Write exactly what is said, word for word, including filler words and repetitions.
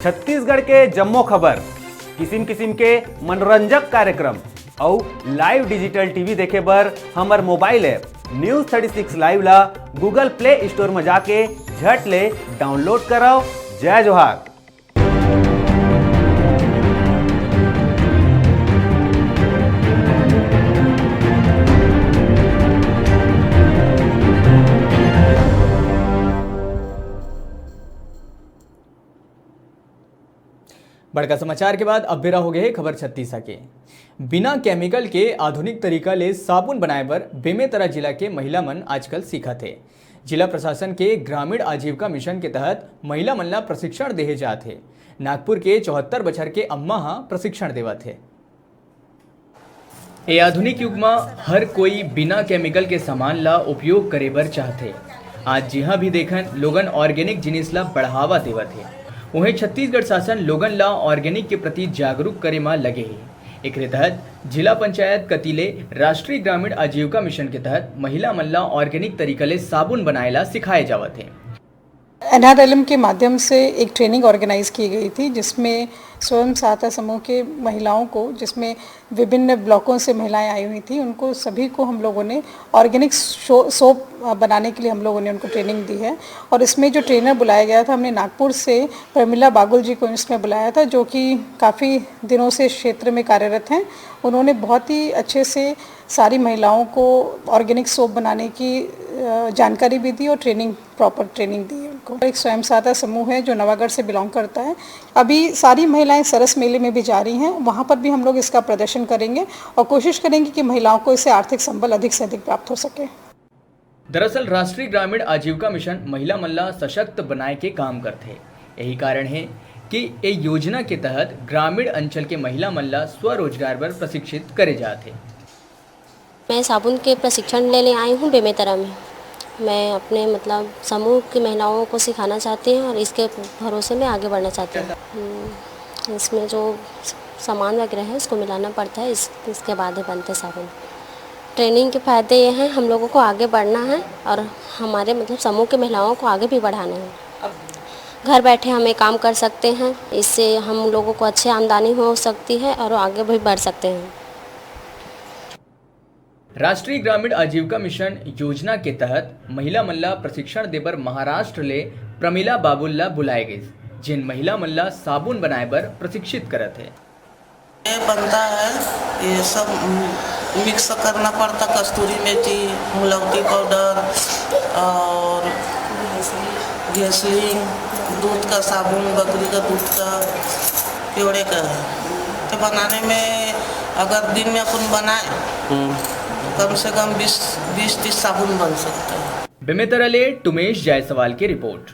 छत्तीसगढ़ के जम्मो खबर, किसिम किसिम के मनोरंजक कार्यक्रम अउ live digital T V देखे बर हमर mobile app News Thirty Six Live ला Google Play Store म जाके झट ले download करव। जय जोहार। बड़का समाचार के बाद अब बेरा हो गए हे खबर छत्तीसा के। बिना केमिकल के आधुनिक तरीका ले साबुन बनाए बर बेमेतरा जिला के महिला मन आजकल सीखत हे। जिला प्रशासन के ग्रामीण आजीविका मिशन के तहत महिला मन ला प्रशिक्षण देहे जात हे। नागपुर के चौहत्तर बछर के अम्मा हा प्रशिक्षण देवत हे। ए आधुनिक युग म हर कोई बिना केमिकल के सामान ला उपयोग करे बर चाहथे। आज जिहां भी देखन, लोगन ऑर्गेनिक जिनिस ला बढ़ावा देवत हे। उहें, छत्तीसगढ़ शासन लोगन ला ऑर्गेनिक के प्रति जागरूक करे म लगे हे। एकरे तहत जिला पंचायत कति ले राष्ट्रीय ग्रामीण आजीविका मिशन के तहत महिला मन ला ऑर्गेनिक तरीका ले साबुन बनाए ला सिखाए जावत हे। एनआरएलएम के माध्यम से एक ट्रेनिंग ऑर्गेनाइज की गई थी, जिसमें स्वयं सहायता समूह के महिलाओं को, जिसमें विभिन्न ब्लॉकों से महिलाएं आई हुई थी, उनको सभी को हम लोगों ने ऑर्गेनिक सो-, सोप बनाने के लिए हम लोगों ने उनको ट्रेनिंग दी है। और इसमें जो ट्रेनर बुलाया गया था, हमने नागपुर से प्रमिला बागुल जी को इसमें बुलाया था, जो कि काफ़ी दिनों से क्षेत्र में कार्यरत हैं। उन्होंने बहुत ही अच्छे से सारी महिलाओं को ऑर्गेनिक सोप बनाने की, अ, जानकारी भी दी और ट्रेनिंग, प्रॉपर ट्रेनिंग दी उनको। एक स्वयं सहायता समूह है जो नवागढ़ से बिलोंग करता है। अभी सारी महिलाएं सरस मेले में भी जा रही हैं, वहाँ पर भी हम लोग इसका प्रदर्शन करेंगे और कोशिश करेंगे कि महिलाओं को इससे आर्थिक संबल अधिक से अधिक प्राप्त हो सके। दरअसल राष्ट्रीय ग्रामीण आजीविका मिशन महिला मन ला सशक्त बनाए के काम करथे। यही कारण है कि ए योजना के तहत ग्रामीण अंचल के महिला मन ला स्वरोजगार बर प्रशिक्षित करे जात हे। मैं साबुन के प्रशिक्षण लेने आई हूँ बेमेतरा में। मैं अपने, मतलब, समूह की महिलाओं को सिखाना चाहती हूँ और इसके भरोसे मैं आगे बढ़ना चाहती हूँ। हम्म, इसमें जो सामान वगैरह है, उसको मिलाना पड़ता है, इस, इसके बाद ही बनते साबुन। ट्रेनिंग के फ़ायदे ये हैं, हम लोगों को आगे बढ़ना है और हमारे, मतलब, समूह की महिलाओं को आगे भी बढ़ाना है। घर बैठे हम ये काम कर सकते हैं, इससे हम लोगों को अच्छी आमदनी हो सकती है और आगे भी बढ़ सकते हैं। राष्ट्रीय ग्रामीण आजीविका मिशन योजना के तहत महिला मन ला प्रशिक्षण देबर महाराष्ट्र ले प्रमिला बाबुल ला बुलाए गइस, जेन महिला मन ला साबुन बनाए बर प्रशिक्षित करत हे। ये बनता है, ये सब मिक्स करना पड़ता, कस्तूरी मेथी, मुलौटी पाउडर और गैसलीन, दूध का साबुन, बकरी का दूध का, केवड़े का है। तो बनाने में अगर दिन में अपन बनाए, कम से कम बीस, बीस तीस साबुन बन सकता है। बेमेतरा ले टुमेश जायसवाल की रिपोर्ट।